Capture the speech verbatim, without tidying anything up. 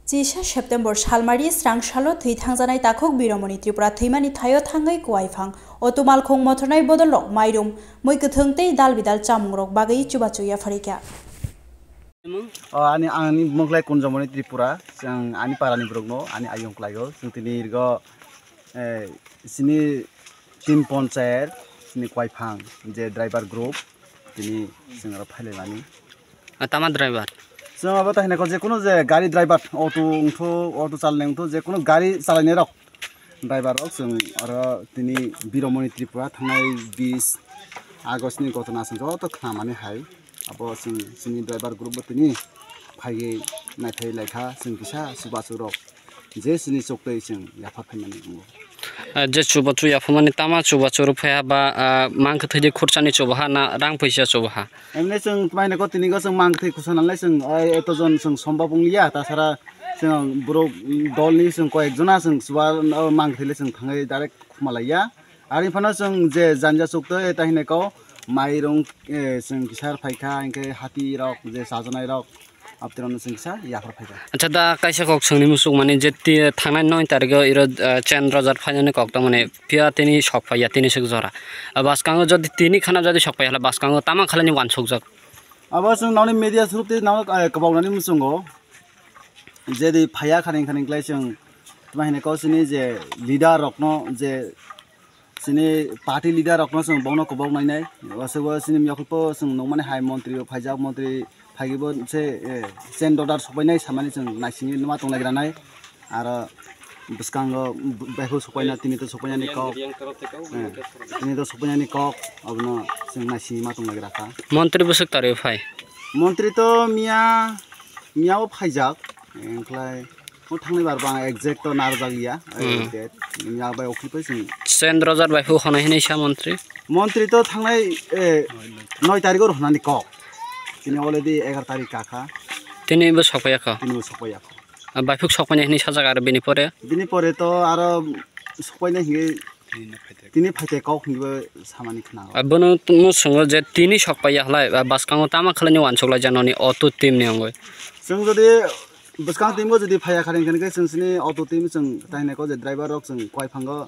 Chisa September salmari srang salo thwi thangjanai takhuk Biromoni Tripura thwimani thaio thangwi kuai phang, auto malkhung mothornai bodolrok mairum, mui kwthwng tei dal bidal chamungrok bagwi chubachu yapharikha. O, ani, ani mokhlai Kunjamoni Tripura, chwng ani parani borokno, ani ayung khlaio, chwng tini irgo, eh, sini tin ponchayat, sini kuai phang, je driver group, tini chwng aro phailaimani. Ah, tama driver? Chwng abo ta hinai kho, je kuno je gari driver, auto wngthu, auto chalnai wngthu, je kuno gari chalainai rok, driver rok chwng oro tini Biromoni Tripura thangnai bis August ni gotona chwng joto khnamani hai. Abo chwng chini driver group bo tini phaiwi naithai laikha, chwng kisa chubachu rok je chini choktwi chwng yapha phaimani wngo. Ah, je chubachu yaphamani tama chubachu rw phaiha ba, ah, mang kwthwi di khurchani chubaha na rang phaisa chubaha? Emne chwng tmaino ko tini go chwng mang kwthwi khursa nanglai chwng, eh, eto jon chwng sombab wngliya, tasara chwng borok dolni chwng koyek jona chwng chuba, oh, mang kwthwi le chwng thangwi direct khuma laiya. Ari phano chwng je janja chukto, eh, ta hinai ko mairung, eh, chwng kisar phaikha, hinkhe hati rok je chajanai rok, Abtirano chwng kisa yaphar phaikha. Acha, da kaisa kok swngni muchung mani je ti-, thangnai noi tarikh o iro, ah, Chandra Jat phainani kok tongmani, phiya tini sok phaiya, tini swk jora. Ah, bwskango jodi tini khana jodi sok phaiya, bwskango tama khalani uansukjak. Abo chwng nangni media through tei nangno, ah, kwbaknani muchungo. Jedi phaiya khaning khaning khlai chwng tma hinwi kok sini je leader rokno je Chini party leader rokno chwng bongno kwbok nainai. Aswk bo chini miyok pho chwng nukmani hai montri bo phaijak, montri phaiwi bo se, eh, chain order sokpainai samani chwng naisingwi numa tonglai granai. Aro bwskango baiphuk sokpaina tini to sokpainani kok. Eh, tini to sokpainani kok abono chwng naisingwi ma tonglai gra kha. Montri bwswk tarwi phai? Montri to miya, miya o phaijak. Wngkhlai o thangnai bar bang exact to narwkjak ya. Hmm. Date. Yak bai okhi pai sing. Chandra Jat bai phuk honai hinwi sa montri. Montri to thangnai, eh, noi tarikh o honani kok. Tini already egar tarikh kakha. Tini bo sokpaiya kho. Tini bo sokpaiya kho. Ah, bai phuk sokpainai hinwi sajak aro bini pore? Bini pore to aro sokpainai hinwi tini phaite kok hinwi samani khna. Ah, bono tongmo swngo je tini sokpaiya halai, ah, bwskango tama khalani uansuk lai janani auto team ni wngwi. Chwng jodi bwskang team o jodi phaiya kha hinkhe chwng sini auto team chwng tahinai kok je driver rok chwng kwai phango.